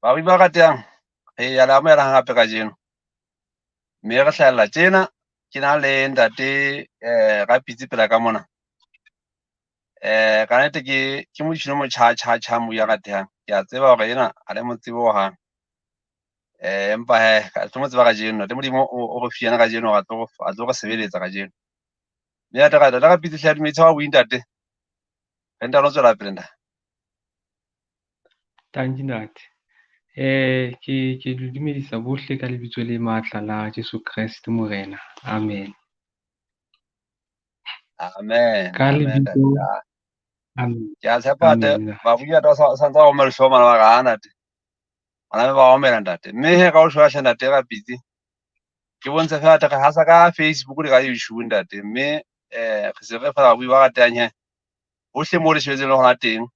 Barui ba ratehang, re ya le amohela hape kajeno. Mme re hlahella tjena, ke na le ntate Rapitsi pela ka mona. Ka nnete ke motjhini o motjha tjha tjha mo ya ratehang. Ke a tseba hore ena ha le mo tsebe hohang. Empa hee ka tlo mo tseba kajeno. Ntate Modimo o re file yena kajeno hore a tlo re sebeletsa kajeno. Mme ntate Rapitsi hle dumedisa wa bui ntate. Re ntano tswela pele ntate. Tanki ntate. Ke le dumedisa bohle ka lebitso le matla la Jesu Kreste Morena. Amen. Amen. Ka lebitso Amen. Ke a tshepa ntate, barui ba sa ntse ba romela hlooho bana ba ka ntate. Bana ba romela ntate. Mme he ka o shwa hle ntate Rapitsi. Ke bontshe fela ntate re hasa ka Facebook le ka YouTube ntate. Mme re se re fela barui ba ratehang he. Hohle mo le shebetseng le hona teng.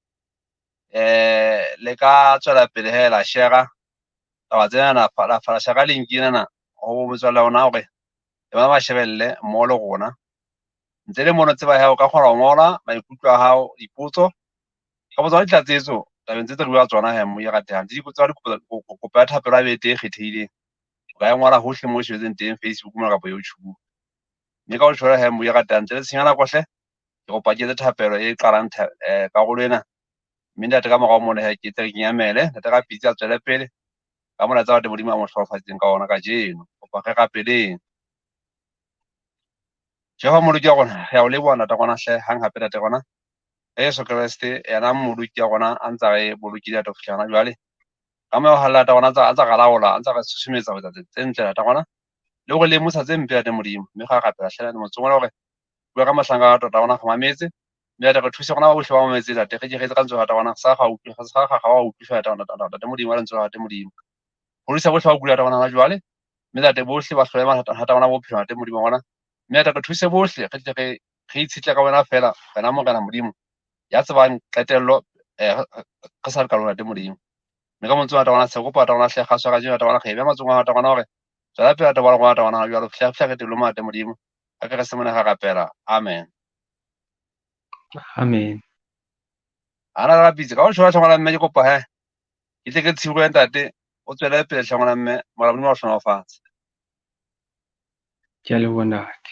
Le ka tswela pele he la share taba tsena la la share link ena ho motswalle wa rona hore le bona ba shebelle mmoho le rona. Ntse le mono tseba he o ka kgona ho ngola maikutlo a hao, dipotso ka botsa ditlatsetso tabeng tse tse re bua tsona he mo e ratehang. Dipotso tsa kopo ya thapelo a be teng e kgethehileng. O ka e ngola hohle mo o shebetseng teng Facebook mona kapa YouTube. Mme ka ho tjho he mo e ratehang ntle le tshenyo ya nako hle, ke kopa ke etse thapelo e qalang karolo ena. Mme ntate ka morao mona he ke tle ke nyamele, ntate Rapitsi a tswele pele ka molaetsa wa Modimo a mo hlohonolofaditseng ka ona kajeno. Kopa re rapeleng. Jehova Mmoloki wa rona, re a o leboha ntate rona hle, hang hape ntate rona. Jesu Kreste, yena Mmoloki wa rona a ntsa re bolokile ntate ho fihla hona jwale. Ka moya o halala ntate rona a ntsa re laola, a ntsa re susumetsa ho etsa tse ntle ntate rona. Le hore lemosa tse mpe ntate Modimo. Mme ra rapela hle ntate motseng ona hore bua ka mohlanka wa ntate rona re mametse. Mme ntate re thuse rona ba bohle ba mametse ntate, re ke re etse ka lentswe la ntate rona, sa ga utlwe, sa ga ga wa utlwe fela ntate ntate Modimo wa lentswe la ntate Modimo. Hodisa bohle ba kula ntate rona hona jwale. Mme ntate bohle ba hlole mathata a bona bophelo ntate Modimo wa rona. Mme ntate re thuse bohle re tle re itshetle ka wena fela, wena Morena Modimo ya tsebang qetello re sa le ka lona ntate Modimo. Mme ka motseng wa ntate rona se kopa ntate rona hle kgaso kajeno ntate rona re e beha matsohong a ntate rona hore tswela pele ntate wa rona ntate rona jwalo fihla fihla qetellong ntate Modimo. Ka Kreste mona re rapela. Amen. Amen. Ana Rapitsi ka o tjho hle ngwana mme ke kopa he. Ke tle ke tshibuwe ntate, o tswele pele hle ngwana mme, Morena Modimo a o hlohonolofatse. Ke a leboha ntate.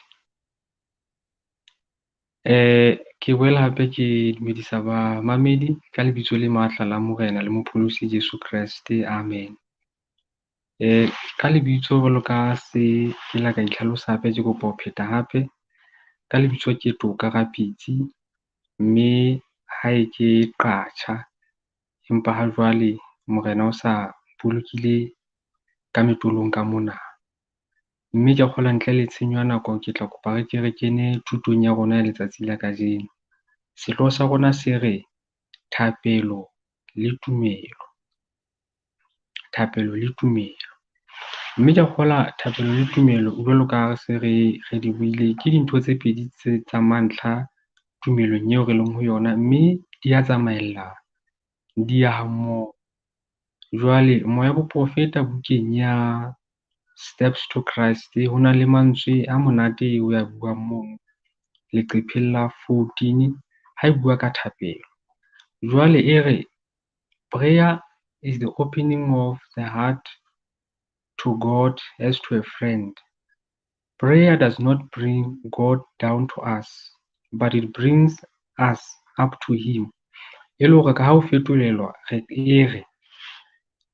Ke boela hape ke dumedisa bamamedi ka lebitso le matla la Morena le Mopholosi Jesu Kreste. Amen. Ka lebitso jwalo ka se ke la ka itlhalosa hape ke kopa ho pheta hape. Ka lebitso ke Toka Rapitsi, mme hae ke Qatjha, empa ha jwale Morena o sa bolokile ka metolong ka mona. Mme ke a kgolwa ntle le tshenyo ya nako ke tla kopa re ke re kene thutong ya rona ya letsatsi la kajeno. Sehlooho sa rona se re thapelo le tumelo. Thapelo le tumelo. Mme ke a kgolwa thapelo le tumelo jwalo ka ha se re re di buile ke dintho tse pedi tse tsa mantlha tumelong eo re leng ho yona, mme di a tsamaellana, di ya hammoho. Jwale moya boprofeta bukeng ya Steps to Christ ho na le mantswe a monate eo ya buang mono leqepheng la 14 ha e bua ka thapelo. Jwale e re prayer is the opening of the heart to God as to a friend. Prayer does not bring God down to us, but it brings us up to him. E le hore ka ha o fetolelwa re e re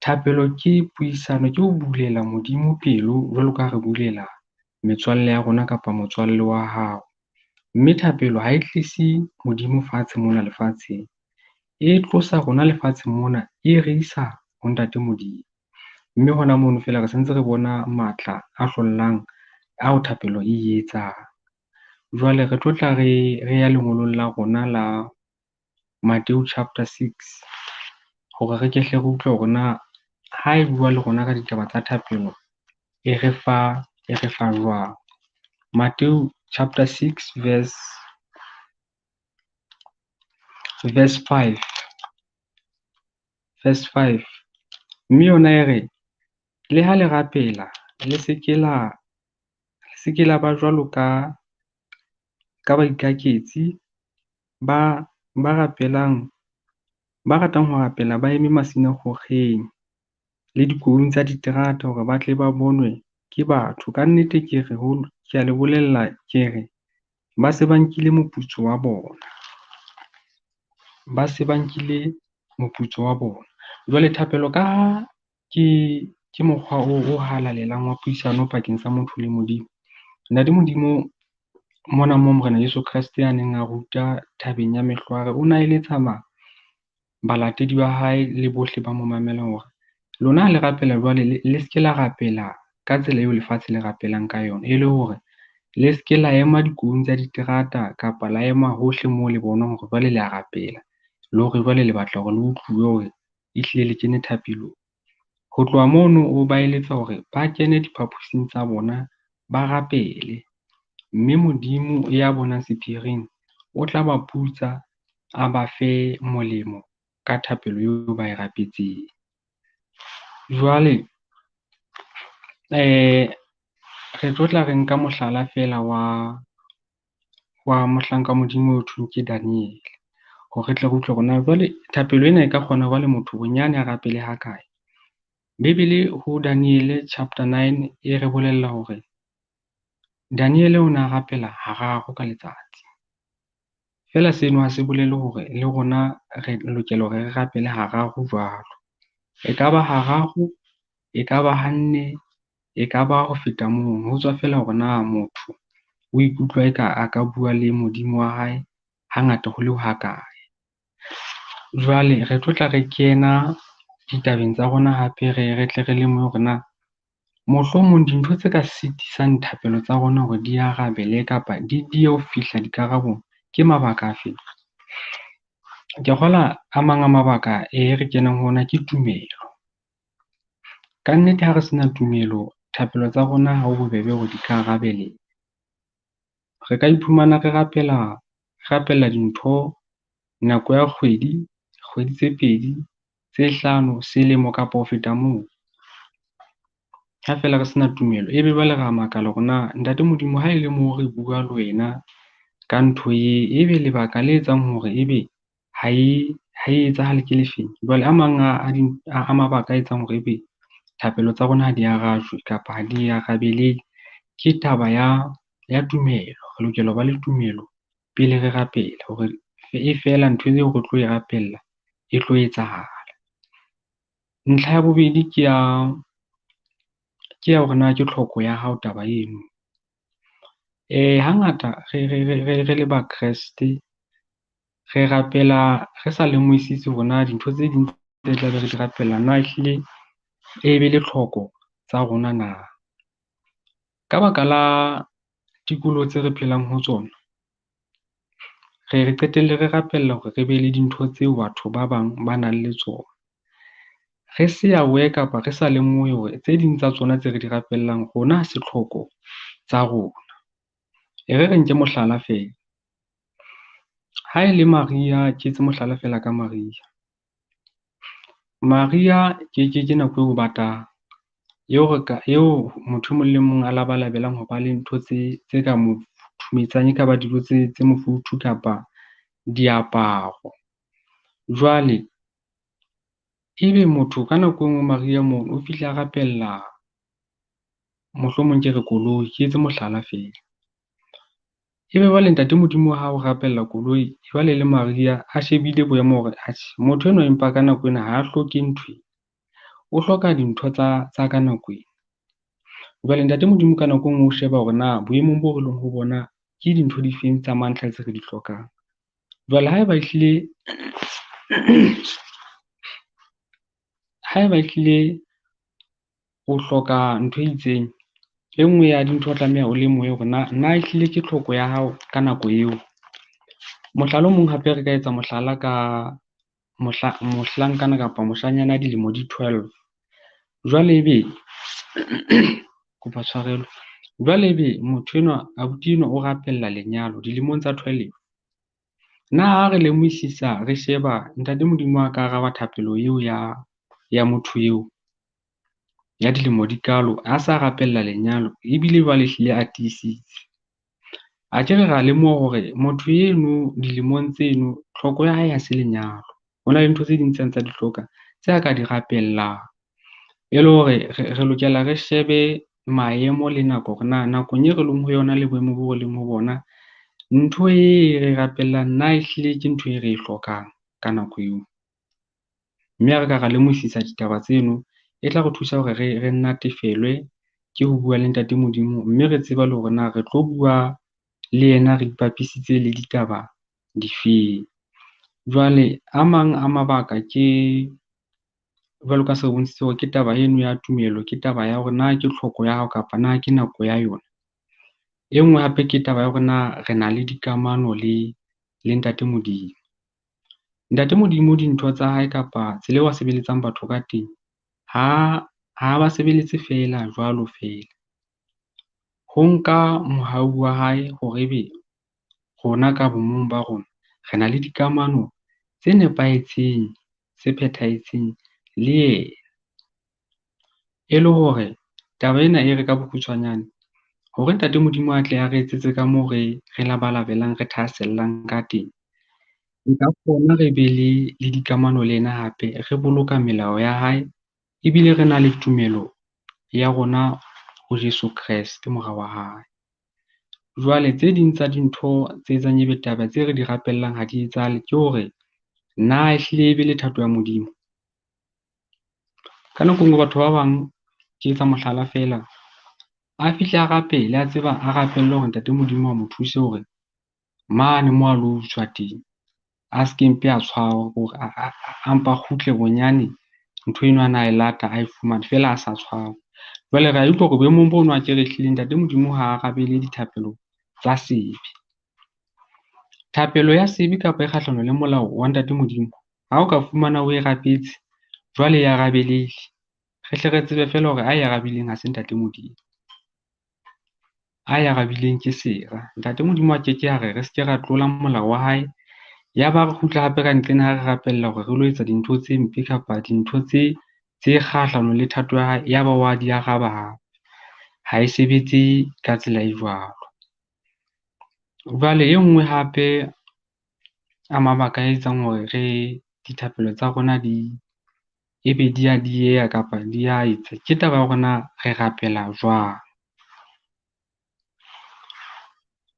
thapelo ke puisano, ke ho bulela Modimo pelo jwalo ka ha re bulela metswalle ya rona kapa motswalle wa hao. Mme thapelo ha e tlise Modimo fatshe mona lefatsheng, e tlosa rona lefatsheng mona e re isa ho ntate Modimo. Mme hona mono feela re santse re bona matla a hlollang ao thapelo e etsang. Jwale re tlo tla re ya lengolong la rona la Matthew chapter 6 hore re ke hle re utlwe hore na ha e bua le rona ka ditaba tsa thapelo e re fa jwang. Matthew chapter 6 verse 5. Verse 5. Mme yona e re, le ha le rapela, le se ke la ba jwalo ka baikaketsi ba rapelang, ba ratang ho rapela ba eme masinagogeng. le dikoung tsa diterata hore ba tle ba bonwe ke batho. Kannete ke re ho, ke a le bolella ke re ba se ba nkile moputso wa bona, ba se ba nkile moputso wa bona. Jwale thapelo ka ha ke mokgwa o halalelang wa puisano pakeng tsa motho le Modimo. Ntate Modimo mona moo Morena Jeso Kreste a neng a ruta Thabeng ya Mehlwaare, o na eletsa balatedi ba hae le bohle ba mo mamelang hore lona ha le rapela jwale le se ke la rapela ka tsela eo lefatshe le rapelang ka yona. E le hore le se ke la ema dikoung tsa diterata kapa la ema hohle moo le bonwang hore jwale le a rapela, le hore jwale le batla hore le utluwe hore ehlile le kene thapelong. Ho tloha mono, o ba eletsa hore ba kene diphaposing tsa bona, ba rapele mme Modimo ya bonang sephiring o tla ba putsa, a ba fe molemo ka thapelo eo ba e rapetseng. Jwale re tlo tla re nka mohlala feela wa mohlanka wa Modimo ho thweng ke Daniel, hore re tle re utlwe hore na jwale thapelo ena e ka kgona ho ba le motho bonyane a rapele ha kae. Bebele ho Daniel chapter 9 e re bolella hore Daniel o na rapela hararo ka letsatsi. Feela seno ha se bolele hore le rona re lokela hore re rapele hararo jwalo. Ekaba hararo, ekaba ha nne, ekaba ho feta moo, ho tswa feela hore na motho o ikutlwa eka a ka bua le Modimo wa hae hangata ho le ha kae. Jwale re tlo tla re kena ditabeng tsa rona hape re tle re lemohe hore na mohlomong dintho tse ka sitisang thapelo tsa rona hore di arabele kapa di diehe ho fihla dikarabong ke mabaka afe? Ke kgola a mang a mabaka e re kenang ho ona ke tumelo. Kannete ha re sena tumelo, thapelo tsa rona ha ho bobebe hore di ka arabeleha. Re ka iphumana re rapela, re rapella dintho nako ya kgwedi, kgwedi tse pedi, tse hlano, selemo kapa ho feta moo. Ha feela re sena tumelo, ebe jwale ra makala hore na ntate Modimo ha e le mo re bua le wena ka ntho e, ebe lebaka le etsang hore ebe ha e etsahale ke le feng? Jwale a mang a mabaka a etsang hore ebe thapelo tsa rona ha di arajwe kapa ha di arabelehe, ke taba ya tumelo. Re lokela ho ba le tumelo pele re rapela hore e feela ntho eo re tlo e rapella e tlo etsahala. Ntlha ya bobedi ke ya hore na ke tlhoko ya hao taba eno. Hangata re le Bakreste re rapela re sa lemohisisi hore na dintho tse ding tse tla be re di rapella na ehlile e be le tlhoko tsa rona na. Ka baka la tikoloho tse re phelang ho tsona, re qetelle re rapella hore re be le dintho tseo batho ba bang ba nang le tsona. Re se aware kapa re sa lemohe hore tse ding tsa tsona tse re di rapellang rona ha se tlhoko tsa rona. E re re nke mohlala feela, ha e le mariha ke etse mohlala feela ka mariha. Mariha ke nako eo ho batang, eo re ka eo motho e mong le mong a labalabelang ho ba le ntho tse ka mo futhumetsang. E ka ba dijo tse mofuthu kapa diaparo. Jwale ebe motho ka nako e nngwe mariha moo o fihle a rapella, mohlomong ke re koloi, ke etse mohlala feela. Ebe jwale ntate Modimo ha o rapella koloi jwale e le mariha a shebile boemo hore atjhe motho enwa empa ka nako ena ha a hloke nthwena, o hloka dintho tsa ka nako ena. Jwale ntate Modimo ka nako e nngwe o sheba hore na boemong boo re leng ho bona ke dintho difeng tsa mantlha tse re di hlokang. Jwale haeba ehlile haeba ehlile o hloka ntho e itseng, e nngwe ya dintho o tlameha o lemohe hore na ehlile ke tlhoko ya hao ka nako eo. Mohlala o mong hape re ka etsa mohlala ka mohlankana kapa moshanyana a dilemo di 12. Jwale ebe kopa tshwarelo. Jwale ebe motho enwa, abuti enwa o rapella lenyalo dilemong tsa 12. Na ha re lemohisisa, re sheba ntate Modimo a ka araba thapelo eo ya motho eo ya dilemo di kalo, a sa rapella lenyalo ebile jwale ehlile a tiisitse. Akere ra lemoha hore motho eno dilemong tseno tlhoko ya hae ha se lenyalo. Ho na le ntho tse ding tse a ntsa di hloka tse a ka di rapellang. E le hore re lokela re shebe maemo le nako hore na nakong e re leng ho yona le boemo bo re leng ho bona. Ntho e re rapellang na ehlile ke ntho e re e hlokang ka nako eo? Mme ha re ka ra lemohisisa ditaba tseno, e tla re thusa hore re natefelwe ke ho bua le ntate Modimo. Mme re tseba le hore na re tlo bua le yena re ipapisitse le ditaba difeng. Jwale a mang a mabaka ke jwalo ka se re bontshitse hore ke taba eno ya tumelo, ke taba ya hore na ke tlhoko ya hao kapa na ke nako ya yona. E nngwe hape ke taba ya hore na re na le dikamano le ntate Modimo. Ntate Modimo dintho tsa hae kapa tsela eo a sebeletsang batho ka teng, ha ba sebeletse feela jwalo feela. Ho nka mohau wa hae hore ebe rona ka bo mong ba rona re na le dikamano tse nepahetseng, tse phethahetseng le yena. E le hore taba ena e re ka bokgutshwanyane hore ntate Modimo a tle a re etsetse ka moo re labalabelang, re thahasellang ka teng. Nka kgona re be le dikamano le yena hape re boloka melao ya hae ebile re na le tumelo ya rona ho Jeso Kreste, mora wa hae. Jwale tse ding tsa dintho tse etsang ebe taba tse re di rapellang ha di etsahale, ke hore na ehlile e be le thato ya Modimo? Ka nako e nngwe batho ba bang ke etsa mohlala feela, a fihle a rapele, a tseba a rapelle hore ntate Modimo a mo thuse hore mane moo a lo utswa teng, a ske mpe a tshwarwa hore a mpa a kgutle bonyane ntho eno a na e lata ae fumane feela a sa tshwarwa. Jwale re a utlwa hore boemong bono akere ehlile ntate Modimo ha arabele dithapelo tsa sebe. Thapelo ya sebe kapa e kgahlano le molao wa ntate Modimo, ha o ka fumana o e rapetse jwale e arabeleile, re hle re tsebe feela hore ae arabileng ha se ntate Modimo. Ae arabileng ke sera. Ntate Modimo a keke a re re ske ra tlola molao wa hae, ya ba re kgutla hape ka nqena ha re rapella hore re lo etsa dintho tse mpe kapa dintho tse kgahlanong le thato ya hae, ya ba wa di araba hape. Ha e sebetse ka tsela e jwalo. Jwale e nngwe hape a mabaka a etsang hore re dithapelo tsa rona di ebe di ya dieha kapa di ya etsa, ke taba ya hore na re rapela jwang.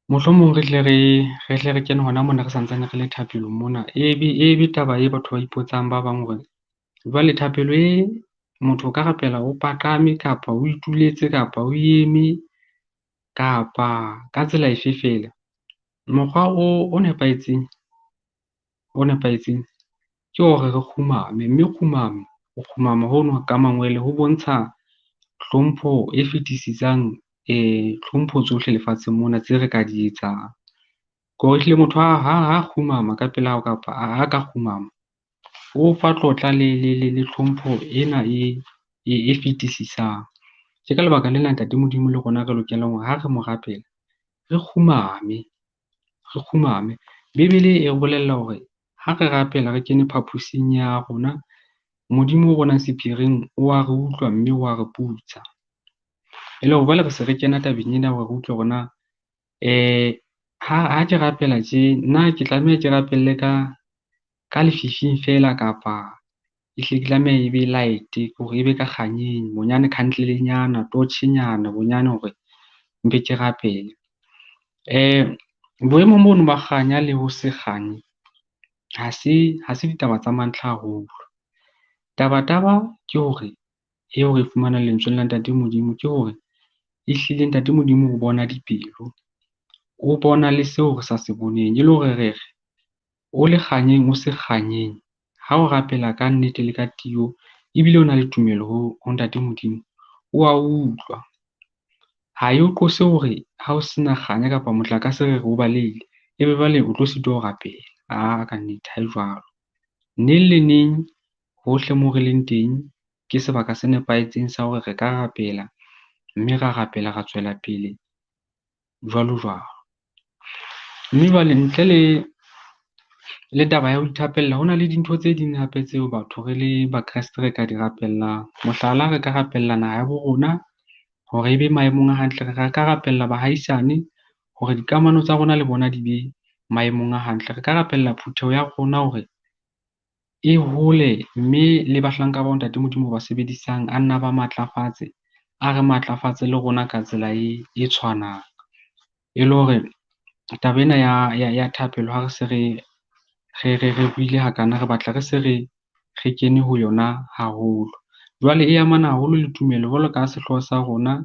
Mohlomong re hle re kene hona mona re santsane re le thapelong mona, e be taba e batho ba ipotsang ba bang hore jwale thapelo e motho o ka rapela o paqame kapa o ituletse kapa o eme kapa ka tsela efe feela. Mokgwa o nepahetseng, o nepahetseng ke hore re kgumame, mme kgumamo, ho kgumama hono ka mangwele ho bontsha hlompho e fetisisang tlhompho tsohle lefatsheng mona tse re ka di etsang. Ke hore ehlile motho ha kgumama ka pela hao kapa ha ka kgumama, o fa tlotla le tlhompho ena e fetisisang. Ke ka lebaka lena ntate Modimo le rona re lokelang hore ha re mo rapela, re kgumame, re kgumame. Bebele e re bolella hore ha re rapela re kene phapusing ya rona, Modimo o bonang sephiring o wa re utlwa mme wa re putsa. E le hore jwale re se re kena tabeng ena hore re utlwe hore na ha ke rapela tje, na ke tlameha ke rapelle ka lefifing feela kapa ehlile ke tlameha e be light-e hore e be ka kganyeng, bonyane khandlele-nyana, torch-nyana bonyane hore mpe ke rapele. Boemong bono ba kganya le ho se kganye ha se ditaba tsa mantlha haholo. Taba-taba ke hore eo re e fumanang lentsweng la ntate Modimo ke hore ehlile ntate Modimo o bona dipelo, o bona le seo re sa se boneng. E le hore re re o le kganyeng, o se kganyeng ha o rapela ka nnete le ka tiyo ebile o na le tumelo ho ntate Modimo o wa utlwa. Ha e o qose hore ha o sena kganya kapa motlakase re re o baleile, ebe jwale o tlo sitwa ho rapela. Aa kannete ha e jwalo. Neng le neng hohle moo re leng teng, ke sebaka se nepahetseng sa hore re ka rapela, mme ra rapela, ra tswela pele jwalo jwalo. Mme jwale ntle le taba ya ho ithapella, ho na le dintho tse ding hape tseo batho re le Bakreste re ka di rapellang. Mohlala, re ka rapella naha ya bo rona hore e be maemong a hantle, re ka rapella bahaisane hore dikamano tsa rona le bona di be maemong a hantle. Re ka rapella phutheho ya rona hore e hole mme le bahlanka bao Ntate Modimo ba sebedisang a nna ba matlafatse, a re matlafatse le rona ka tsela e tshwanang. E le hore taba ena ya thapelo ha re se re buile hakana, re batla re se re kene ho yona haholo. Jwale e amana haholo le tumelo jwalo ka sehlooho sa rona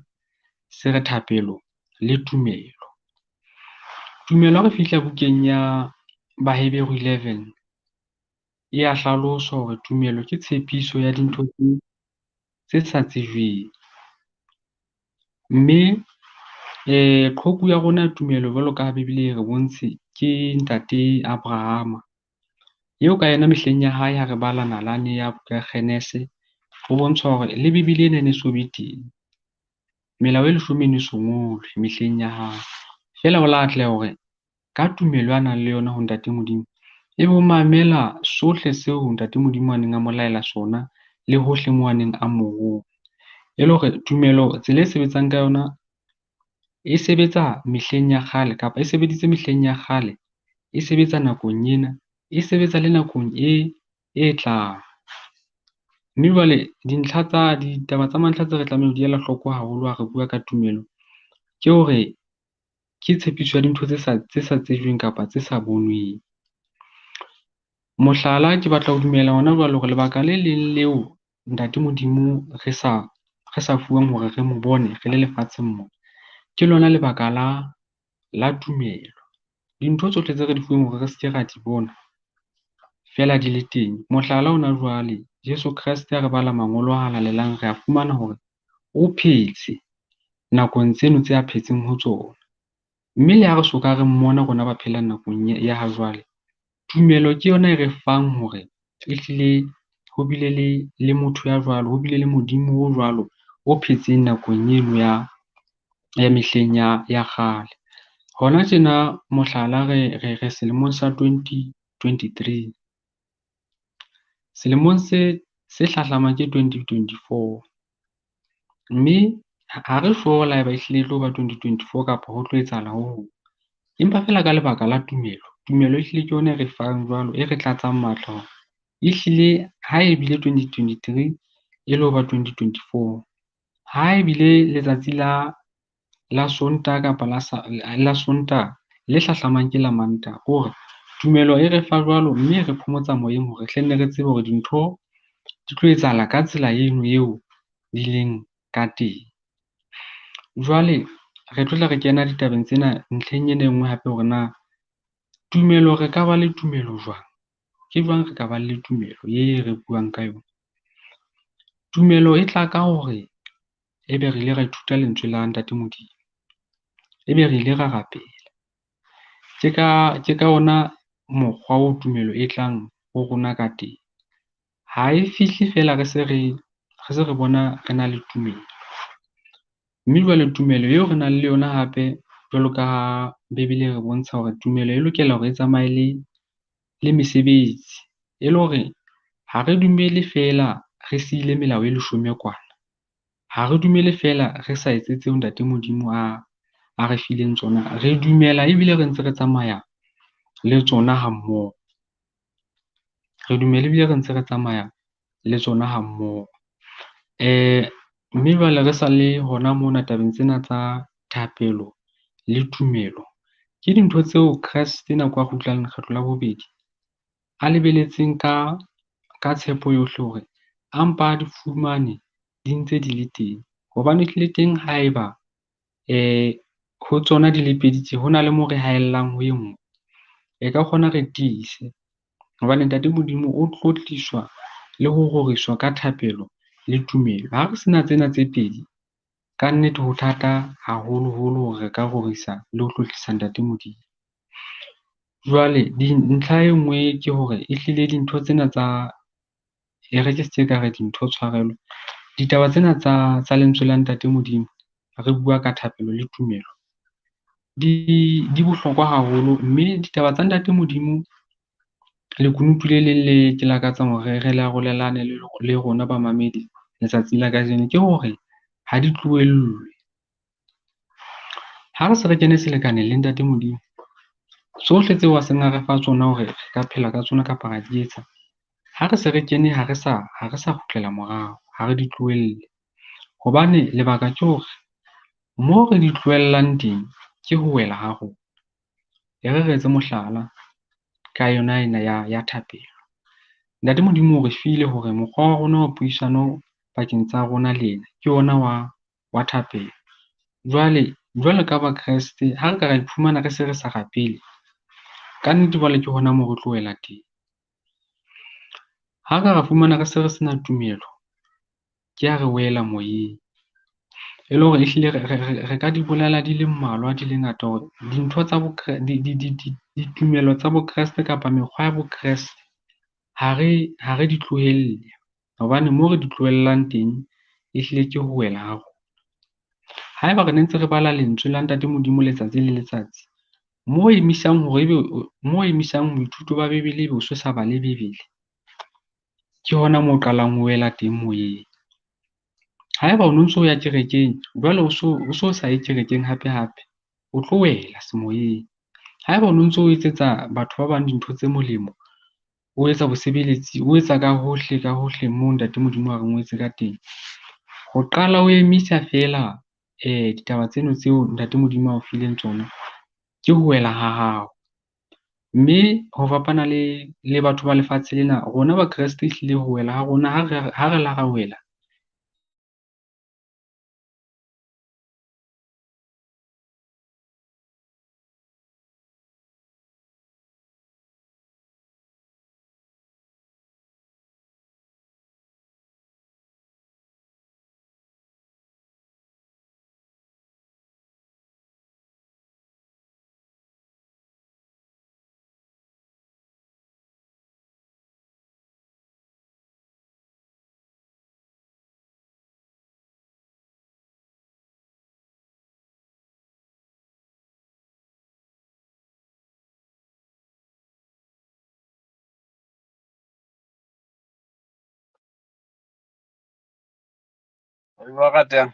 se re thapelo le tumelo. Tumelo ha re fihla bukeng ya Baheberu 11 e ya hlaloswa hore tumelo ke tshepiso ya dintho tse sa tsejweng. Mme qhoku ya rona ya tumelo jwalo ka ha Bebele e re bontshe ke ntate Abrahama, eo ka yena mehleng ya hae ha re bala nalane ya buka ya Kgenese ho bontshwa hore le Bebele ena e ne so be teng. Melao e leshome e ne so ngolwe mehleng ya hae. Feela o la atleha hore ka tumelo a nang le yona ho ntate Modimo, ebe o mamela sohle seo ntate Modimo a neng a mo laela sona le hohle moo a neng a mo roma. E le hore tumelo tsela e sebetsang ka yona e sebetsa mehleng ya kgale kapa e sebeditse mehleng ya kgale, e sebetsa nakong ena, e sebetsa le nakong e tlang. Mme jwale dintlha tsa ditaba tsa mantlha tseo re tlamehang ho di ela hloko haholo ha re bua ka tumelo, ke hore ke tshepiso ya dintho tse sa tsejweng kapa tse sa bonweng. Mohlala, ke batla ho dumela hona jwale hore lebaka le leng leo ntate Modimo re sa fuwang hore re mo bone re le lefatsheng mona, ke lona lebaka la tumelo. Dintho tsohle tse re di fuweng hore re se ke ra di bona feela di le teng. Mohlala, hona jwale Jeso Kreste ha re bala mangolo a halalelang, re a fumana hore o phetse nakong tseno tse a phetseng ho tsona. Mme le ha re soka re mmona rona ba phelang nakong ya ha jwale. Tumelo ke yona e re fang hore ehlile ho bile le motho ya jwalo, ho bile le Modimo o jwalo o phetseng nakong eno ya mehleng ya kgale. Hona tjena mohlala, re selemong sa 2023. Selemong se hlahlamang ke 2024. Mme ha re sure le ha eba ehlile e tlo ba 2024 kapa ho tlo etsahala ho hong. Empa feela ka lebaka la tumelo, tumelo ehlile ke yona e re fang jwalo, e re tlatsang matla hore ehlile ha ebile 2023 e lo ba 2024. Ha ebile letsatsi la Sontaha kapa la Sontaha le hlahlamang ke la Mantaha. Ke hore tumelo e re fa jwalo, mme e re phomotsa moyeng hore hle nne re tsebe hore dintho di tlo etsahala ka tsela eno eo di leng ka teng. Jwale re tlotla re kena ditabeng tsena ntlheng ena e nngwe hape hore na tumelo re ka ba le tumelo jwang? Ke jwang re ka bang le tumelo ye re buang ka yona? Tumelo e tla ka hore ebe re ile ra ithuta lentswe la ntate Modimo, ebe re ile ra rapela. Ke ka ona mokgwa oo tumelo e tlang ho rona ka teng. Ha e fihle feela re se re bona re na le tumelo. Mme jwale tumelo eo re nang le yona hape jwalo ka ha Bebele e re bontsha hore tumelo e lokela hore e tsamaye le mesebetsi e le hore ha re dumele feela re siile melao e leshome kwana. Ha re dumele feela re sa etse tseo ntate Modimo a re fileng tsona. Re dumela ebile re ntse re tsamaya le tsona ha mmoho. Re dumela ebile re ntse re tsamaya le tsona ha mmoho. Mme jwale re sa le hona mona tabeng tsena tsa thapelo le tumelo, ke dintho tseo Kreste nako a kgutlang lekgetlo la bobedi a lebeletseng ka tshepo yohle hore a mpa a di fumane di ntse di le teng. Hobane ehlile teng haeba ho tsona di le pedi tje, ho na le moo re haellang ho e nngwe, e ka kgona re tiise. Hobane ntate Modimo o tlotliswa le ho roriswa ka thapelo le tumelo. Ha re sena tsena tse pedi, kannete ho thata haholoholo hore re ka rorisa le ho tlotlisa ntate Modimo. Jwale ntlha e nngwe ke hore ehlile dintho tsena tsa, e re ke se ke ka re dintho tshwarelo. Ditaba tsena tsa lentswe la ntate Modimo, re bua ka thapelo le tumelo di bohlokwa haholo. Mme ditaba tsa ntate Modimo, lekunutu le leng le ke lakatsang hore re le arolelane le rona bamamedi letsatsing la kajeno ke hore ha di tlohellwe. Ha re se re kene selekaneng le ntate Modimo, tsohle tseo a seng a re fa tsona hore re ka phela ka tsona kapa ra di etsa, Ha re se re kene ha re sa, ha re sa kgutlela morao, ha re di tlohelle. Hobane lebaka ke hore moo re di tlohellang teng ke ho wela ha rona. E re re etse mohlala ka yona ena ya thapelo. Ntate Modimo o re file hore mokgwa wa rona wa puisano pakeng tsa rona le yena ke ona wa thapelo. Jwale, jwalo ka ba Kreste ha re ka ra iphumana re se re sa rapele, kannete jwale ke hona moo re tlo wela teng. Ha re ka ra fumana re se re sena tumelo, ke ha re wela moyeng. E le hore ehlile re ka di bolela di le mmalwa, di le ngata hore dintho tsa bo ditumelo tsa bo Kreste kapa mekgwa ya bo Kreste ha re di tlohelle. Hobane moo re di tlohellang teng, ehlile ke ho wela ha rona. Haeba re ne ntse re bala lentswe la ntate Modimo letsatsi le letsatsi, mo emisang hore ebe mo emisang boithuto ba bebele, ebe o so sa bale bebele, ke hona moo o qalang ho wela teng moyeng. Haeba o no ntso ya kerekeng, jwale o so sa ye kerekeng hape-hape, o tlo wela semoyeng. Haeba o no ntso o etsetsa batho ba bang dintho tse molemo, o etsa bosebeletsi, o etsa ka hohle ka hohle moo ntate Modimo a reng o etse ka teng. Ho qala o emisa feela ditaba tseno tseo ntate Modimo ao fileng tsona, ke ho wela ha hao. Mme ho fapana le batho ba lefatshe lena, rona ba Kreste ehlile ho wela ha rona ha re la ra wela. Ba ratehang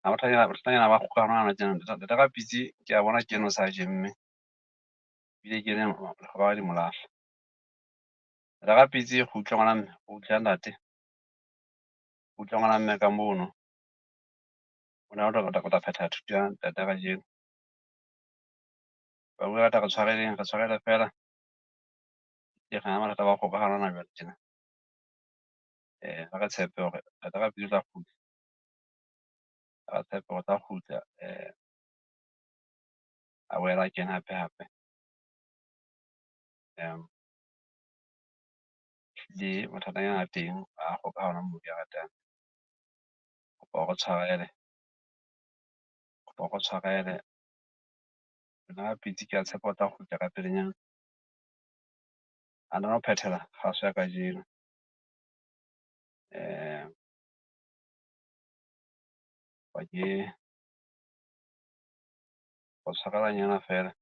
ha bothanyana ba kgokahano hana tjena. Ntate Rapitsi ke a bona ke eno sa je mme ebile ke ene ba di mo lahla. Ntate Rapitsi kgutla ngwana mme, kgutla ntate. Kgutla ngwana mme ka mono. O na o tla phetha thuto ya ntate kajeno. Ba bua rata re tshwareleng, re tshwarele feela. Ke re mathata ba kgokahano hona jwale tjena. Re tshepe hore ntate Rapitsi o tla kgutla. Re tshepe hore o tla kgutla a boela a kena hape hape. Le mathatanyana a teng a kgokahano moo ke ratang. Kopa o re tshwarele, kopa o re tshwarele. Nna Rapitsi ke a tshepa o tla kgutla ka pelenyana. A nna ho phethela kgaso ya kajeno. Ba ke ho tshwarelanyana feela.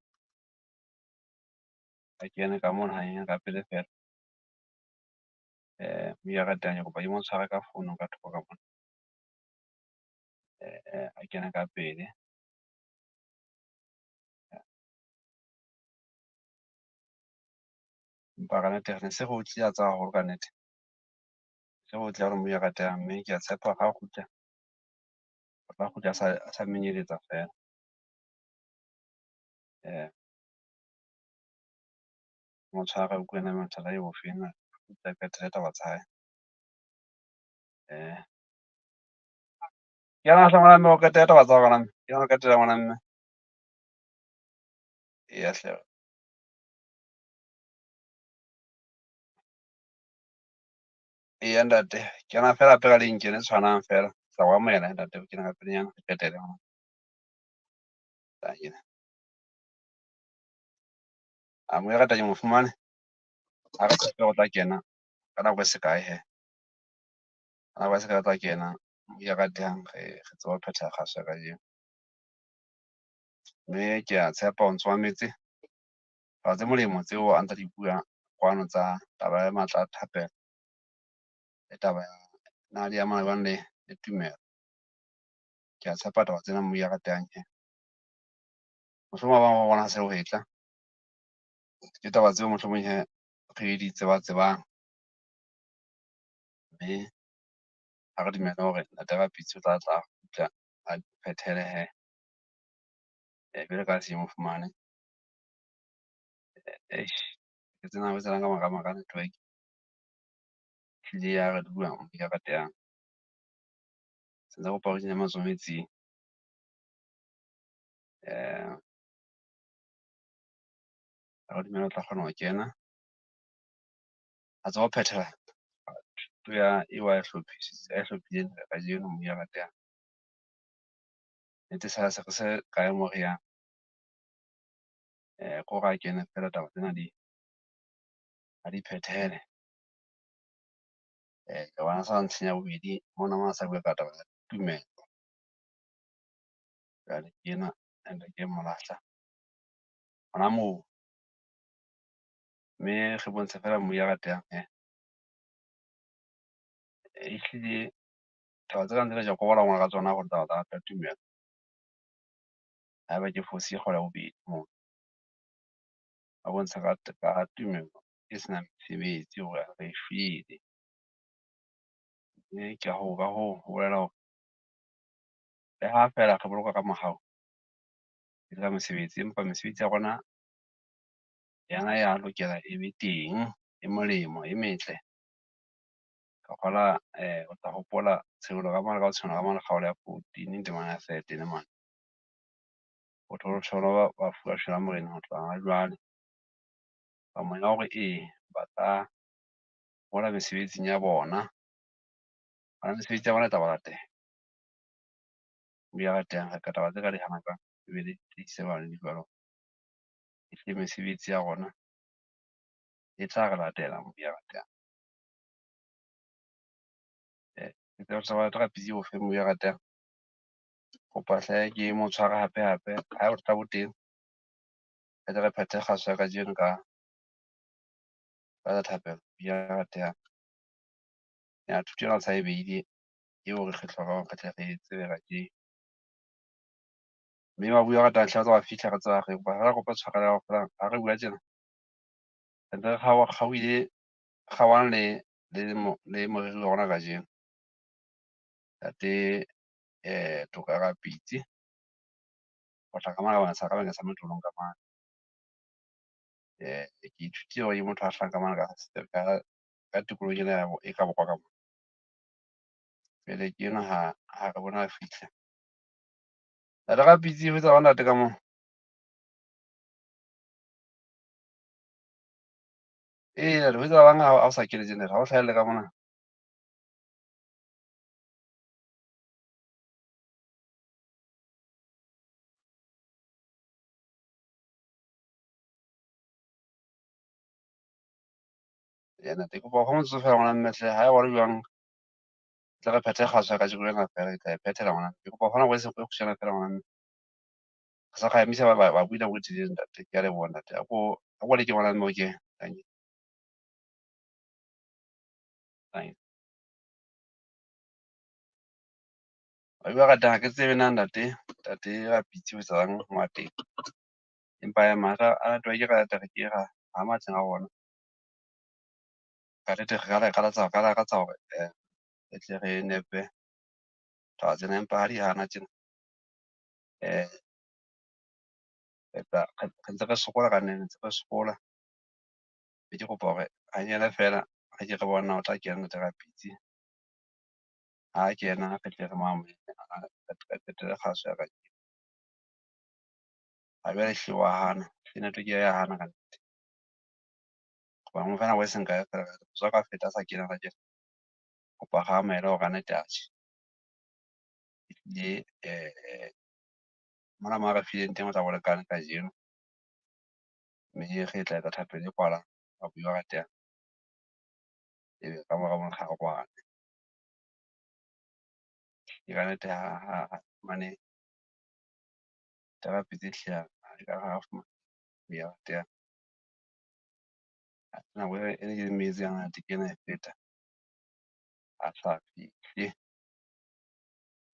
A kene ka mona hanyenyane ka pele feela. Ya ratang ke kopa ke mo tshware ka founu ka thoko ka mona. A kene ka pele. Empa kannete re ne se re utlwile tsa haholo kannete. Se re utlwile haholo ya ratehang, mme ke a tshepa hore ha kgutla, o tla kgutla a sa menyeletsa feela. Mo tshware utlwe na mathata ke ofeng, a kgutle a qetelle taba tsa hae. Kena hle ngwana mme o qetelle taba tsa hao ngwana mme. Kena o qetelle ngwana mme. Eya hle. Eya ntate, kena feela hape ka link e tshwanang feela. Tla o amohela ntate, o kene ka pelenyana re qetelle. A mo rata ke mo fumane. Ha re tshepe o tla kena ka nako e se kae he. Ka nako e se kae o tla kena. Ya ratehang re tsebe ho phetha kgaso ya kajeno. Mme ke a tshepa o ntso mametse taba tse molemo tseo a ntsa di bua kwano tsa taba ya matla a thapelo le taba ya na di amana jwang le tumelo. Ke a tshepa taba tsena mo ya ratehang he. Mohlomong ba bang ba bona se ho etla. Ke taba tseo mohlomong he re di tseba-tsebang. Mme ha re dumele hore Ntate Rapitsi o tla tla kgutla a phethele hee. Jwalo ka ha se mo fumane. Eish tsena ho etsahalang ka mora network. Ehlile ya re dula ya ratehang. Se kopa re kenye matsoho metsing. Ha re dumele o tla kgona ho kena, a tsebe ho phethela thuto ya eo ae a e hlophileng kajeno ya ratehang. Nnete se re se kae moo re yang. Ke hore a kene feela taba tsena di a di phethele. Hobane a sa ntlheng ya bobedi mona mo a sa bua ka taba ya tumelo. Jwale ke ena ke molahla hona moo. Mme re bontshe feela ya ratehang hee. Ehlile taba tse kang tsena Jakobo a ngola ka tsona hore taba tsa tumelo. Haeba ke fositse kgaolo ya bobedi moo. A bontsha ka tumelo e senang mesebetsi hore re shwele. Mme ka hoo ho bolela hore le ha feela re boloka ka mohau le ka mesebetsi, empa mesebetsi ya rona yona ya lokela e be teng, e molemo, e metle. Ka kgola o tla hopola tshenolo ka mane ka tshenolo ka mane kgaolo ya 14 temana ya 13 mane. Ho thwe bafu ba shwela Moreneng ho tloha hona jwale. Ba moya hore ee ba tla hola mesebetsing ya bona. Hobane mesebetsi ya bona e tla ba latela. Ya ratehang re ka taba tse ka di hana jwang? Bibele e di jwalo. Ehlile mesebetsi ya rona e tla re latela ya ratehang. Ya ratehang. Kopa hle ke mo tshware hape hape ha bothata bo teng, re tle re phethe kgaso ya kajeno ka thapelo ya ratehang. Ya thuto ena sa e behile eo re hlokang re tle re tsebe kajeno. Mme ba bua ratang hle ba tsa ba fihla re tseba re kopa kopa tshwarelo kaofela ha re bua tjena. Re ntse re kgaohile kgaohane le moriri wa rona kajeno. Ntate Toka Rapitsi o tla ka mane ka bakeng sa Metolong ka mane. Ke ithutile hore ke motho a hlahang ka mane ka tikolohong ena e ka borwa ka mona. Jwale ke enwa ha re bona a fihla. Ntate Rapitsi ho etsahalang ntate ka moo? Ee ntate ho etsahalang ha o sa kene tje ntate, ha o hlahelle ka mona? Ee ntate, ke kopa o motsotso feela ngwana mme hle, ha e ba le jwang tle re phethe kgaso ya kajeno ena feela, ke tla e phethela ngwana. Ke kopa ho fa nako e kgutshwane feela ngwana mme. Re sa ka emisa ba bui nako e telele ntate. Ke a leboha ntate. A ko leke ngwana mme o kene. Tanki. Tanki. Ba ratang ha ke tsebe na ntate, ntate Rapitsi ho etsahalang mo a teng. Empa matla a network ka re ke ra ha matleng a rona. Ka nnete re ka lakatsa hore re tle re nepe taba tsena, empa ha di hana tjena re ntse re sokola ka nnete, ntse re sokola. Be ke kopa hore hanyane feela re ke re bone na o tla kena Ntate Rapitsi. Ha kena re tle re mo amohele, re qetelle kgaso ya kajeno. Ha jwale ehlile wa hana, network ya hana ka nnete. Kopa mo fe nako e seng kae feela, motso a ka feta a sa kena kajeno. Kopa re amohele hore kannete atjhe. Ehlile mona mo a re fileng teng o tla bo lekane kajeno. Mme re tla etsa thapelo e kwalang ba ratehang. Ebe ka mora moo re robale. Ke ka nnete ha fumane Ntate Rapitsi ehlile ekare ha fumane ya ratehang. Nako e ne ke mmehetse yona ke ena e feta. A sa fihle.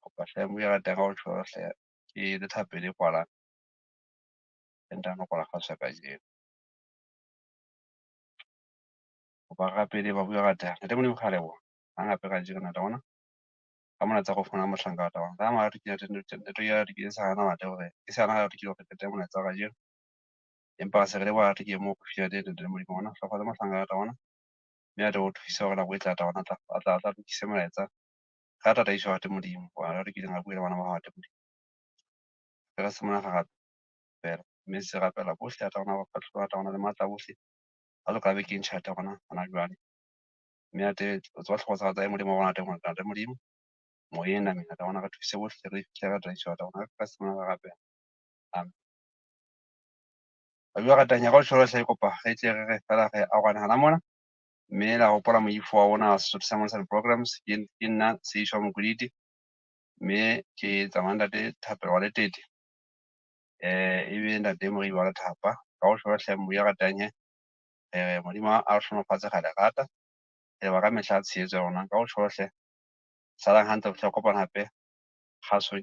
Kopa hle ya ratehang ka ho tjho hle ke etse thapelo e kwalang. Re ntano kwala kgaso ya kajeno. Kopa re rapele ba bua ratang. Ntate Modimo, re a leboha. Hang hape kajeno ntate rona ka molaetsa re o fumana mohlanka wa taba. Ka mara ke sa hana hore ke sa hana ke hore qete molaetsa wa kajeno. Empa se re leboha ke mo re teng ntate Modimo rona. Hlokofatsa mohlanka wa rona. Mme a tle o thuse hore nako e tla tla a tla lokise molaetsa. Ka tataiso ya Modimo. Wa re kileng a bua le bana ba hao Modimo. Re se mona ra rapela. Mme se rapela bohle ya rona ba rona le matla bohle. A lo ka be ke ntjha rona hona jwale. Mme ate o tseba tlhoko tsa Modimo wa rona teng ntate Modimo. Moyeng nameng ntate rona re thuse bohle re fihle ka tataiso ya rona. Ka se mona ra rapela. Amen. Ba bua ratang ya ka tjho hle kopa re tle re re fela re arohane hana mona. Mme la hopola moifo wa rona wa Sesotho Sermons and Programs ke nna Seisho Mokoditi. Mme ke tsamaya ntate Thapelo wa Letete. Ebe ntate Moribi wa Lethapa. Ka ho tjho hle moya ratang he. Modimo a re hlohonolofatse ra le rata. Re leboha ka mehla tshehetso ya rona. Ka ho tjho hle salang hantle ho fihla kopana hape kgasong.